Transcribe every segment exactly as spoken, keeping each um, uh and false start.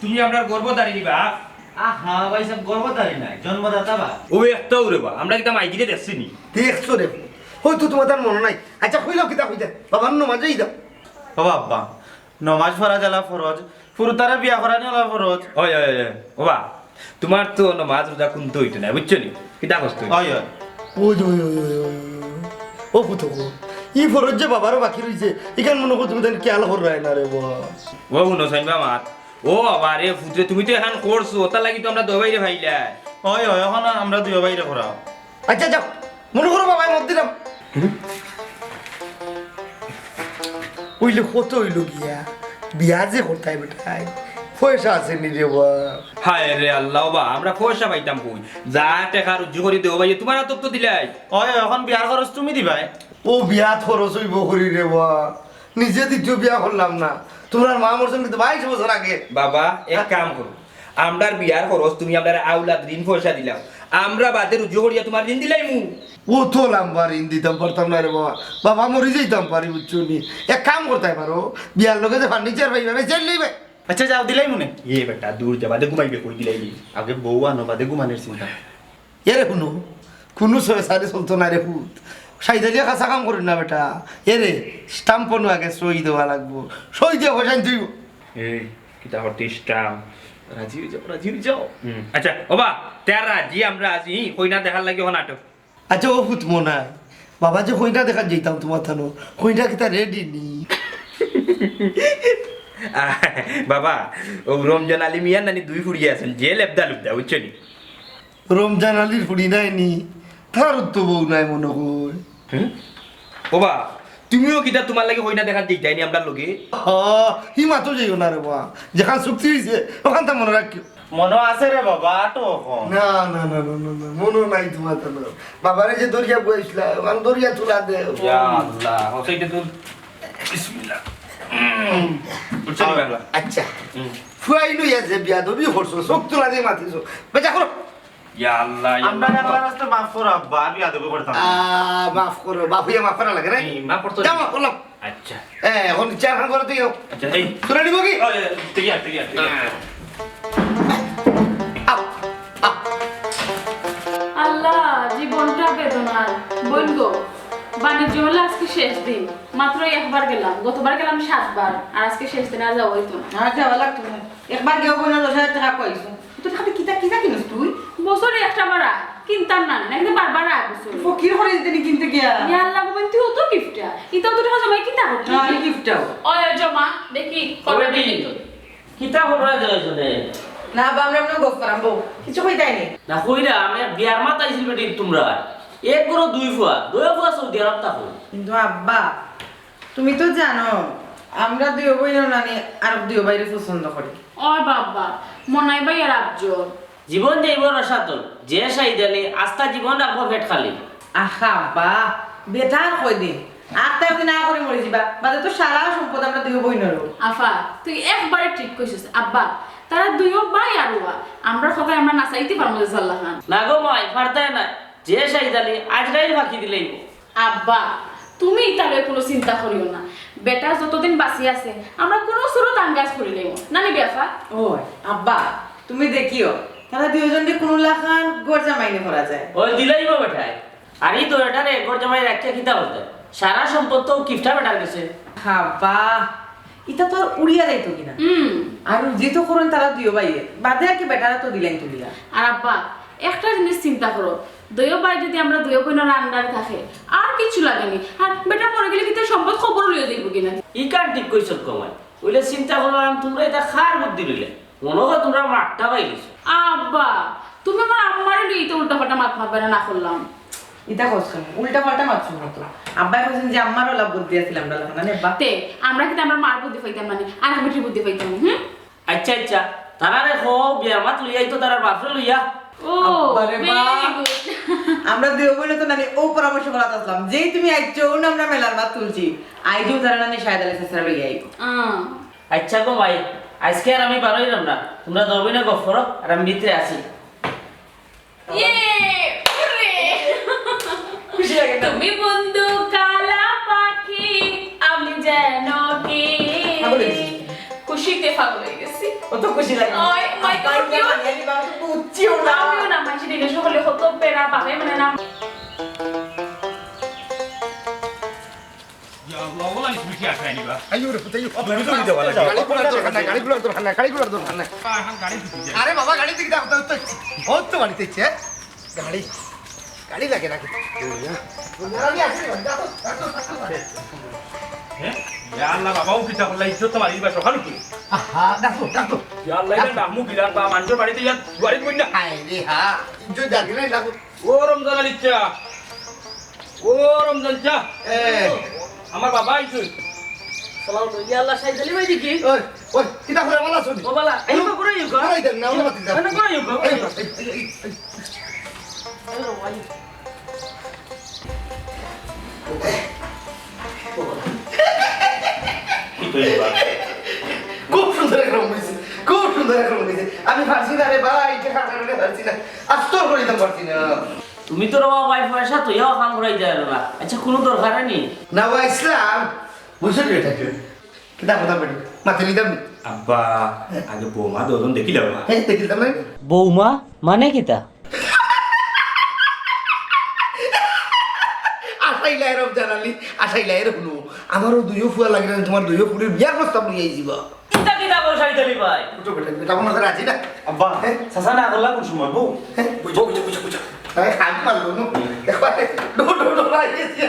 তুমি আমরার গর্ভধারিণী বাপ। আহা, ভাই সাহেব, গর্ভধারী নাই, জন্মদাতা বাপ। ও একটাও রে বা, আমরা কিতা মাইগিরে দেখছি নি? দেখছো রে, হয়তো তুমার তার মনো নাই। আচ্ছা, কইলাও কিতা কইতা? বাবার নমাজে ইদা। ও বাবা, নমাজ পড়া যেলা ফরজ, ফুরুতারে বিয়া করানি অলা ফরজ। ওই, ওই, ওই, ওবা, তুমার তো নমাজ রোজা কুন্তা অইতো নায়, বুঝছো নি? কিতা কস তুই? ওই, ওই। ওই, ওই, ওই, ওই, ওই, ওই। ও পুতকো, ই ফরজ যে বাবারও বাকি রইছে, ইখান মনো কর তুমি তাইন খেয়াল কররায় না রে বা। ও হুনো, সাইনবা মাত। ও বাবা রে, পুতরে, তুমি তো এখান করছো, তার লাগি তো আমরা দুইও ভাইরে পাইলাই। ওই, ওই, এখন আমরা দুইও ভাইরে করাও। আচ্ছা, যাও, মনো করো বাবায় মত দিলাম। অইলে কত অইলো গিয়া, বিয়া যে করতায় বেটায়, পয়সা আছে নি রে বা। হায় রে আল্লাহ, ওবা, আমরা পয়সা পাইতাম কই? যা টেকা রুজি করি দেও ভাই, তুমার আতত তো দিলাই। ওই, এখন বিয়ার খরচ তুমি দিবায়। ও বিয়াত খরচ অইবো করি রে বা, নিজে দ্বিতীয় বিয়া করলাম না, তুমরার মা মরছইন কিন্তু বাইশ বছর আগে। বাবা, এক কাম করো, আমরার বিয়ার খরচ তুমি আমরারে আওলাদ ঋণ পয়সা দিলাও, আমরা বাদে রুজি করিয়া তুমার ঋণ দিলাইমু। অত লাম্বা ঋণ দিতাম পারতাম না রে বাবা, বাবা মরি যাইতাম পারি, বুঝছো নি? এক কাম করতায় পারো, বিয়ার লগে যে furniture পাইবায়, বেচাইলাইবায়। আচ্ছা, যাও, দিলাইমু নে। এ বেটা, দূর যা, বাদে ঘুমাইবে কই দিলাইলে? আগে বউ আনো, বাদে ঘুমানির চিন্তা। এরে হুনো, কুনু ছয় চারি চলতো না রে পুত। সাইদালিয়ে খাসা কাম করইন না বেটা। এরে, stamp অনো আগে সই দেওয়া লাগবো। সই দিয়া পয়সা আনতে অইবো। এই, কিতা করতে stamp? রাজি অই যাও, রাজি অই যাও। হুম। আচ্ছা, ওবা, তে আর রাজি আমরা আছি, কইনা দেখার লাগি অখন আটো। আচ্ছা, ও পুত মনাই, বাবা যে কইনা দেখাত যাইতাম তুমার তানো, কইনা কিতা ready নি? আহ, বাবা, ও রমজান আলী মিয়ার নানি দুই ফুড়ি আছইন, যে লেবদা লুবদা, বুঝছো নি? রমজান আলীর ফুড়ি নায় নি, তার তো বউ নাই মনো কয়। হুম? ওবা, তুমিও কিতা তুমার লাগি কইনা দেখাত যাইতায় নি আমরার লগে? হ, হি মাতো যাইও না রে বা। যেখান চুক্তি অইছে, অখানতা মনো রাখিও। মনো আছে রে বাবা, আটো অখন। না, না, না, মনো নাই তুমার তানো। বাবারে যে দরিয়া বইছলা, অখান দরিয়া তুলা দে। ইয়া আল্লাহ, ও সেইটা তো, বিসমিল্লাহ। হুম, বুঝছো নি বাবা? আচ্ছা। হুম। ফুয়াইন অইয়া যে বিয়াদবি করছো, চোখ তুলা দিয়া মাতিছো। বেজা করো। ইয়া আল্লাহ, ইয়া আমরারে আল্লাহ। আল্লাহর রাস্তায় মাফ করো আব্বা, আমি আদব করতাম না। আহ, মাফ করো, বাফুয়ে মাফ করা লাগে না? এই, মাফ করতে যাও, হবে। মাফ করলাম। আচ্ছা। এ, অখন চেয়ারখান করে দিও। আচ্ছা, এই। তুলে নিব কি? ও, এ, ঠিক আছে, ঠিক আছে, ঠিক আছে। হ্যাঁ। Up, up. আল্লাহ, জীবনটা বেদনার। বইন গো, বাণিজ্য মেলা আজকে শেষ দিন। মাত্র একবার গেলাম, গতবার গেলাম সাতবার, আর আজকে শেষ দিন, আর যাওয়া অইতো না। আর যাওয়া লাগতো না। একবার গিয়া বইন দশ হাজার টেকা কইছো। তো খালি কিতা, কিতা কিনস তুই? বছরে একটা বার আয়, কিনতাম না, না কিন্তু বারবার আয় বছরে। ফকির করে দিতে নি কিনতে গিয়া। ইয়া আল্লাহ, বইন, তুই অত কিপটা। ইতা অত টেকা জমাই কিতা করতে? না, আমি কিপটাও। ওই, ওই, জমা, দেখি, ও কত বেটি, বেটি তো। কিতা কররা যায় শুনে? না, আব্বা, আমরা এমনে গফ করাম, বউ। কিছু কইতায় নি। না, কইরা, আমি বিয়ার মাত আইছিল বেটি তুমরা। এক ঘরো দুই ফুয়া, দুই ফুয়া সৌদি আরব থাকো। কিন্তু আব্বা, তুমি তো জানো, আমরা দুইও বইন নানি আরব দুইও ভাইরে পছন্দ করি। ওই বাবা, মনাই ভাই আর আফজল। জীবন যাইব রসাতল, যে সাইদানি আস্তা জীবন রাখবো পেট খালি। আহা আব্বা, বেটা আর কয়দিন? আস্তা একদিন আ করে মরি যিবা, বাদে তো সারা সম্পদ আমরা দুইও বইনরউ। আফা, তুই একবারে ঠিক কইছস। আব্বা, তারা দুইও ভাই আর ওয়া, আমরার কথায় আমরা নাচাইতে পারমু যে জাল্লা খান। না গো মাই, পারতায় না। যে সাইদানি আজরাইল ফাঁকি দিলাইবো। আব্বা, তুমি ইতা লইয়া কুনু চিন্তা করিও না। বেটা যতদিন বাঁচি আছে, আমরা কুনু সুরত আঙ্গাজ করিলাইমু। নানি বেয়াফা? ওই, আব্বা, তুমি দেখিও, তারা দুইওজনরে কুনু লাখান ঘর জামাইনে করা যায়। ওই দিলাইবো বেটায়। আর ই দুইটারে ঘর জামাই রাখিয়া কিতা করতে? সারা সম্পদ তো কিপটা বেটার গেছে। আব্বা, ইতা তো আর উড়িয়া যাইতো কিনা? হুম। আর রুজি তো করইন তারা দুইও ভাইয়ে, বাদে আর কি বেটারা তো দিলাইন তুলিয়া। আর আব্বা, একটা জিনিস চিন্তা করো, দুইও ভাই যদি আমরা দুইও বইনর under-এ থাকে, আর কিচ্ছু লাগে নি। আর বেটা মরি গেলে কিন্তু সম্পদ কবরো লইয়া যাইবো কিনা? ইখান ঠিক কইছো গো মাই। অইলে চিন্তা করলাম, তুমরা ইতা কার বুদ্ধি লইলে? মনো অয় তুমরা মাঠটা পাইলিছো। আব্বা, তুমি আমার আম্মারে লইয়া ইতা উল্টাপাল্টা মাত মাতবায় না, না করলাম। ইতা কস কেনে? উল্টাপাল্টা মাতছো না তো। আব্বায় কইছইন যে আম্মারও লাভ বুদ্ধি আছিল আমরার লাখান, না নি আব্বা? তে, আমরা কিতা আমরার মার বুদ্ধি পাইতাম না নি? আর আমি কিতা বুদ্ধি পাইতাম, হুম? আচ্ছা, আচ্ছা, তারারে কও, বিয়ার মাত লইয়া আইতো তারার বাপরে লইয়া। ও, আব্বারে বা। Very good। আমরা দুইও বইনে তো নানি অউ পরামর্শ করাত আছলাম। যেই তুমি আইছো, অউ না আমরা মেলার মাত তুলছি। আইজও তারা নানি শাহেদ আলী চাচারে লইয়া আইবো। আহ। আচ্ছা গো মাই, আইজকে আর আমি বারইরাম না। তুমরা দুইও বইনে গফ করো, আর আমি ভিতরে আছি। ইয়ে, উরে। খুশি লাগে না? তুমি বন্ধু কালা পাখি, আমি যেন কি। পাগল অই গেছি। খুশিতে পাগল অই গেছি। কত খুশি লাগে। ওই, my God, আব্বাই না cute। মানে, আমি বাবা তো বুঝছিও না। আমিও না, মানষে দিলে সকলে কত প্যারা, বাপে মানে না। ইয়া আল্লাহ, ওলা নি তুমি কি আখাই নিবা? আইও রে, পুতাইও। তুমি তো নিতে পারো। গাড়ি ঘোড়ার দরকার নাই, গাড়ি ঘোড়ার দরকার নাই, গাড়ি ঘোড়ার দরকার নাই। আ, এখন গাড়ি ঢুকি যায়। আরে বাবা, গাড়ি থেকে দাও, দাও, দাও। ও তো বাড়িতে ইচ্ছে, হ্যাঁ? গাড়ি, গাড়ি লাগে, লাগে। আমি আসি, ডাকো, ডাকো, ডাকো। হ্যাঁ? ইয়া আল্লাহ, বাবাও কিতা করলা, ইজ্জত তো মারিবা সকাল কি? আহা, ডাকো, ডাকো। ইয়া আল্লাহ, ইয়া ডাকমু কিলা বা মানষর বাড়িতে ইয়া দুয়ারি কই না? হায় রে, হা, ইজ্জত জাগি নাই, ডাকো। ও রমজান আলী চা, ও রমজান চা। এ। আমার বাবা আইছইন। সালাম আলাইকুম। ইয়া আল্লাহ, সাইদ আলী ভাই দেখি। ওই, ওই, কিতা করে বালা আছইন? ও বালা, এই তো করে ইউকা। করে দেন না, ওই মাটি দেন। না, করে ইউকা। এই, এই, এই, এই, এই। খুব সুন্দর একটা রুম হইছে, খুব সুন্দর একটা রুম হইছে। আমি পারছি না রে ভাই, এটা কারণে পারছি না, আস্তর করে দিতাম পারছি না। তুমি তো রে বাবা ভাই পয়সা তো ইয়াও কাম করাই দেয় না। আচ্ছা, কোনো দরকার নেই। না ভাই ইসলাম, বুঝলি এটা কি? কিতা কথা বলি? মাথা নিতাম নি? আব্বা, আগে বৌমা দুজন দেখিলাম না। হ্যাঁ, দেখিলাম না। বৌমা মানে কিতা? আশাই লাই রব জানালি, আশাই লাই রব নু। আমারও দুইও ফুয়া লাগে না, তোমার দুইও ফুরির বিয়ার প্রস্তাব লই আইছি বা। কিতা কিতা বল সাইদ আলী ভাই? উঠো বেটা, বেটা মনে হয় রাজি না। আব্বা, হ্যাঁ? চাচা না করলা কোন সময় বউ? হ্যাঁ? বুঝো, বুঝো, বুঝো, বুঝো। আরে খান মারলো নু। একবারে ডো, ডো, ডো, ভাই গেছি।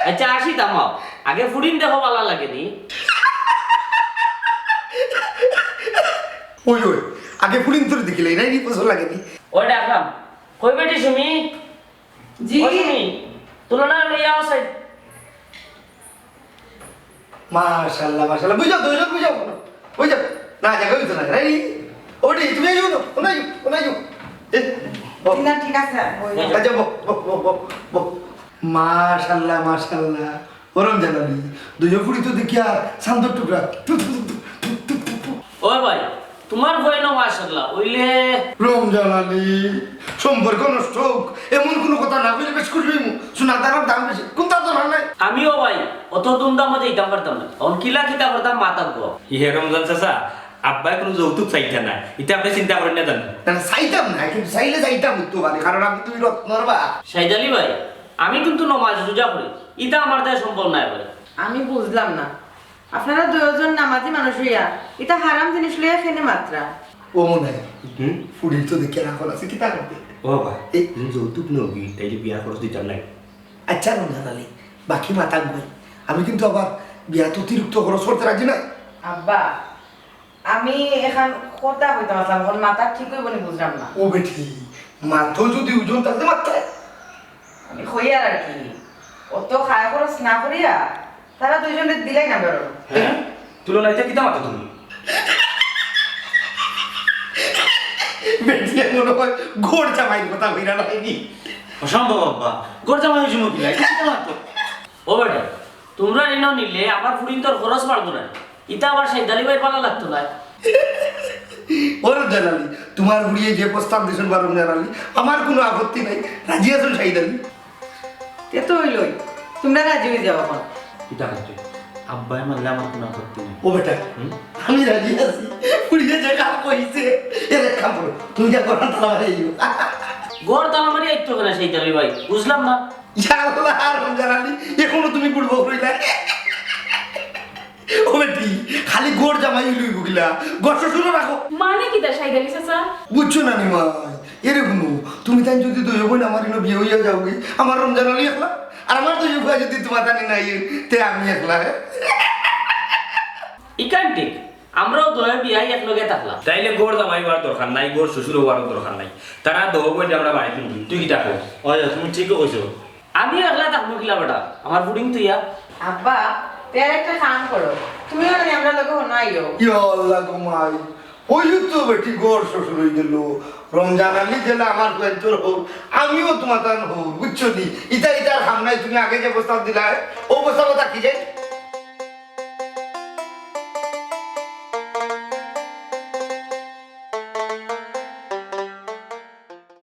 আচ্ছা, আসি থামাও। আগে ফুরিন দেখো, বালা লাগেনি। ওই, ওই, আগে ফুরিন তোর দেখিলাই নাই, নি পছন্দ লাগেনি। ওই ডাকলাম। কই বেটি সুমি? জি। ও সুমি, তুলনা লইয়া আও সাইড। মাশাআল্লাহ, মাশাআল্লাহ। বুঝাও, দুইজন বুঝাও। বুঝাও। না, জায়গা হইতো না। রেডি? ওটি, তুমি আইও না। ওনাই, ওনাই। এ, বউ। জি না, ঠিক আছে। আচ্ছা, বউ, বউ, বউ, বউ, বউ। মাশাআল্লাহ, মাশাআল্লাহ। ও রমজান আলী, দুইও ফুরি তো দেখিয়া চান্দর টুকরা। থু, থু, থু, থু। ও ভাই, তোমার বইনও মাশাআল্লাহ, ওইলে রমজান আলী, সম্পর্ক নষ্ট হোক, এমন কোনো কথা না কইলে বেশ খুশি হইমু। সোনার দামের দাম বেশি, কোনটা তো না নাই? আমিও ভাই, অত ধুমধামে যাইতাম পারতাম না। অখন কিলা কিতা করতাম মাথা গো। ইহে রমজান চাচা, আব্বায় কোনো যৌতুক চাইতা না, ইতা আপনে চিন্তা করইন না জানো? না, না, চাইতাম না, কিন্তু চাইলে যাইতাম উঠতে পারি, কারণ আমি তুমি রত্নর বা। সাইদ আলী ভাই, আমি কিন্তু নমাজ রোজা করি, ইতা আমার দ্বারা সম্ভব নায় ভাই। আমি বুঝলাম না, আপনারা দুইজন নামাজি মানুষ হইয়া ইতা হারাম জিনিস লইয়া কেনে মাতরা? ও মনে হয়, হুম? ফুরির তো দেখে রাখল আছে, কিতা করবে? ও বাবা, এই তুমি যৌতুক নেওগি, তাইলে বিয়ার খরচ দিতাম নাই। আচ্ছা রমজান আলী, বাকি মাথা ঘুমাই, আমি কিন্তু আবার বিয়াত অতিরিক্ত খরচ করতে রাজি না। আব্বা, আমি এখান কথা কইতাম আসলাম, এখন মাথা ঠিক হইব নি বুঝলাম না। ও বেটি, মাথা যদি ওজন থাকতে মাথায়। আমি কইয়ার আর কি, অত খায় খরচ না করিয়া তারা দুইজনে দিলাই না বেরোলো। হ্যাঁ? তুলনায় এটা কিতা মাতো তুমি? বেটিয়ে মনে হয় ঘর জামাইর কথা কইরা লাইনি। অসম্ভব আব্বা, ঘর জামাই হইছে মহিলা, এটা কিতা মাতো? ও বেটা, তোমরা ঋণ নিলে আমার ফুরিন্তর খরচ বাড়বো না। ইতা আবার সাইদ আলী ভাইর ভালা লাগতো না। ও রমজান আলী, তোমার বুড়িয়ে যে প্রস্তাব দিছেন বা রমজান আলী, আমার কোনো আপত্তি নাই, রাজি আছেন সাইদ আলী? তে তো হইলই, তোমরা রাজি হয়ে যাও এখন। কিতা করতে? আব্বায় মানলে আমার কোনো আপত্তি নাই। ও বেটা, হুম? আমি রাজি আছি। বুড়িয়ে যে কাম কইছে, এর এক কাম করো, তুমি যা করার তালা মারি আইও। ঘর তালা মারি আইতো কেন সাইদ আলী ভাই? বুঝলাম না। ইয়া আল্লাহ, রমজান আলী, এখনো তুমি বুড়বক রইলা। ও বেটি, খালি ঘর জামাই লইব গিলা, ঘর শ্বশুরও রাখো। মানে কিতা সাইদ আলী চাচা? বুঝছো না নি মা? এরে হুনো, তুমি তাই যদি দুই বোন আমার ইনো বিয়া হইয়া যাওগি, আমার রমজান আলী একলা, আর আমার দুই বোন যদি তোমার তানি নাই, তে আমি একলা, হ্যাঁ? ইখান ঠিক, আমরাও দুই বিয়াই একলগে থাকলাম। তাইলে ঘর জামাই হওয়ার দরকার নাই, ঘর শ্বশুর হওয়ারও দরকার নাই। তারা দুই বোন আমরা বাড়ি তুলবি, তুই কিতা কস? ওই, তুমি ঠিকই কইছো। আমি একলা থাকবো কিলা বেটা, আমার ফুরিন তুইয়া। আব্বা, তে আর একটা কাম করো, তুমিও মানে আমরা লগে হনো আইও। ইয়া আল্লাহ গো মাই, ওই তো বেটি ঘর শ্বশুর হয়ে গেল। রমজান আলী জেলা আমার কয়েকজন হোক, আমিও তোমার তান হোক, বুঝছো নি? ইতা ইতার কাম নাই, তুমি আগে যে প্রস্তাব দিলা, ও প্রস্তাব থাকি যায়।